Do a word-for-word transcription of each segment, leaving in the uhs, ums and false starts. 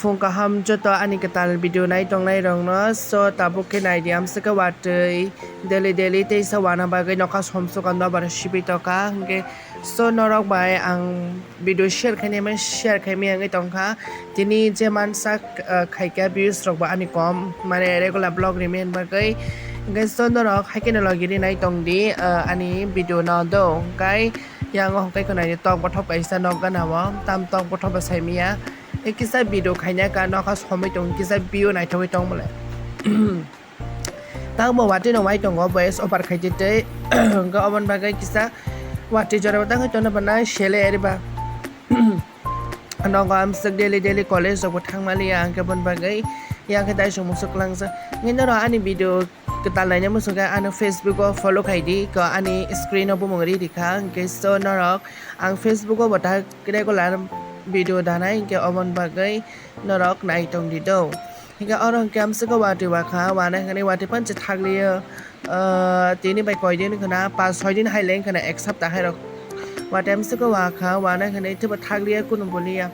Phung kaham joto ani kwtal video nai tongnai rokno. So tabuk khe nai di, amswk khe watwi daily daily teisa wana bagwi nokha somsok ang nokbar sibwi tongkha. Hwnkhe so norok bai ang video share khainai, share khaimaya wngwi tongkha. Tini je mansak, uh, khaikha views rok bo ani kom, mane regular vlog rimani bagwi. Hwnkhe so norok haikhe no logi rinai tong di, uh, ani video no do. Hwnkhe yango hwnkhe khwnai di tok bothop kaisa nok gana o, tam tok bothop bo saimaya. Tei kisa video khaina ka nokha somwi tongo, kisa view naithogwi tong bole. Tangbo watwi no wai tongo, voice over khai di tei hwnkhe oboni bagwi kisa watwi jora bo tangwi tongna bana sele eriba. Nogo amswk daily daily college rok bo thangmaliya, hwnkhe boni bagwi yakhe dai song musuk langsa. Nini norok ani video kwtal naina muchungkhe ano Facebook o follow khai di, ko ani screen o bumung ri rikha, hwnkhe so norok ang Facebook o bo ta regular video danai, hwnkhe oboni bagwi norok nai tong di do. Hwnkhe oro hwnkhe amswk watwi wakha, wana hwnwi watwi panchi thakliyo, ah, tini bai koi din khwna, pas soi din hai leng khwna, ek sapta hai rok watwi amswk wakha, wana hwnwi thwibo thakliya kunu boliya.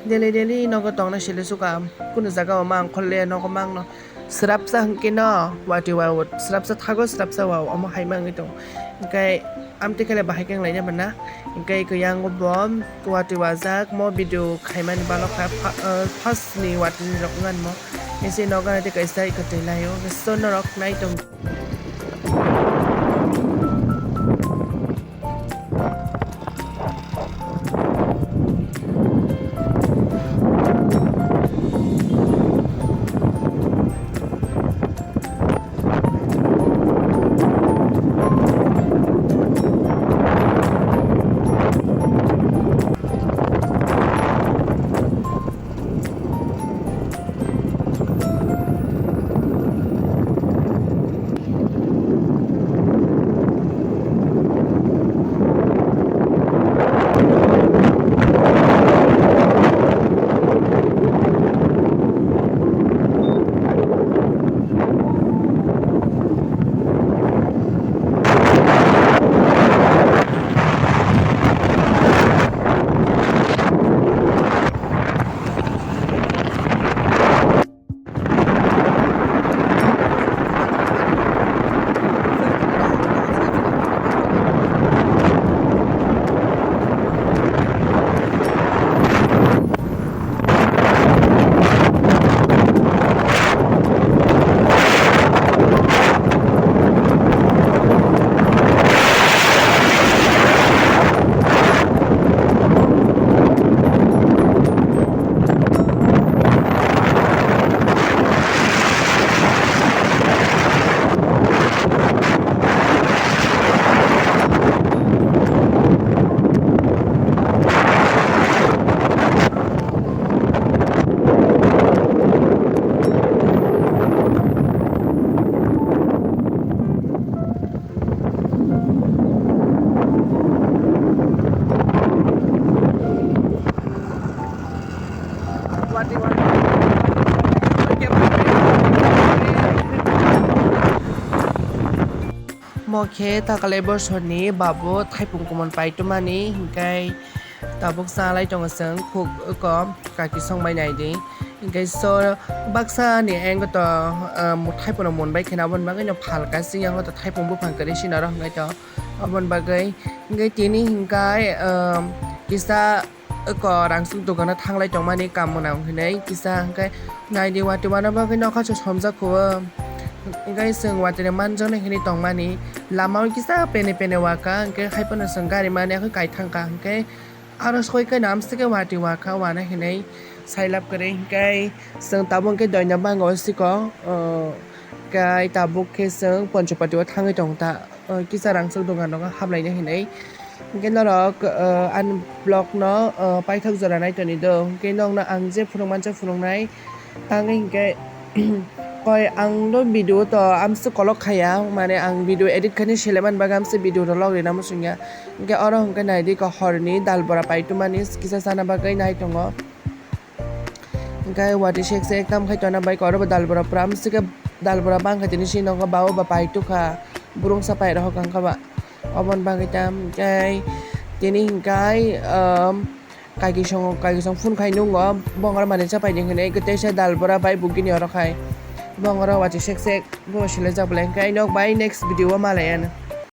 Daily daily nogo tongna sili suka, kunu jaga o mang kholle nogo mangno. Srapsa hwnkhe no watwi wa, srapsa thago, srapsa wa, omo hai mangwi tongo. Hwnkhe amtwi khe bahai khe wnglaina bana. Hwnkhe kwyango bo watwi wajak, mo video khaimani balok kha, pha-, uh, first ni watwi rok wngani mo. Ese nogo nai tei kaisa kwtwi laio. So norok nai tong. Mo khe takale bosorni babo thaipung kumon paitomani, hwnkhe tabuk chalai tongo chwng, khuk eko kaki songbai naidi. Hwnkhe so baksa ni angle to, ah, thaipung no monbai kheno aboni bagwi no phalka chwng yango to thaipung buphang kwrwi sino oro hwnkhe to aboni bagwi. Hwnkhe tini hwnkhe, ah, kisa eko rangsuk dogano thanglai tongmani kam mwnang hinwi kisa hwnkhe naidi watwi wana bagwi nokha se somjak kho o. Hwnkhe chwng watwi rw manjaknai hinwi tongmani lama o kisa pene pene waka hwnkhe haiphano chwng gari mani yakhwi kai thangkha hwnkhe aro soi khe namsike watwi waka wana hinwi sailab kwrwi hwnkhe chwng tabuk hwnkhe doina bangao siko, o, kai tabuk khe chwng Ponchopati o thangwi tongta. O, kisa rangsuk dogan rogo haplaina hinwi. Hwnkhe norok, o, ani vlog no, o, paithak jora naitoni do. Hwnkhe nokno ang je phunuk mansa phunuknai. Tangwi hwnkhe koi ang no video to amswk kolok khaya. Mane ang video edit khaini seleman bagwi amswk video rw log rina muchungya. Hwnkhe oro hwnkhe naidi ko horni dal bora paitomani kisa chana bagwi nai tongo. Hwnkhe watwi sek sek tam khai tongna bai khe oro bo dal bora pura amswk khe dal bora bang khe tini sini nokho babu ba pai tukha, burungsa pai rok hokang kha ba. Oboni bagwi tam hwnkhe tini hwnkhe, um, Kaiki songo, kaiki song phone khai nungo, bongor mani chapai ni hinwi, teisa dal bora bai bugini oro khai. Bongoro wachi sek sek, bo silai jak belai, hinkhai nok bai next video o malai ano.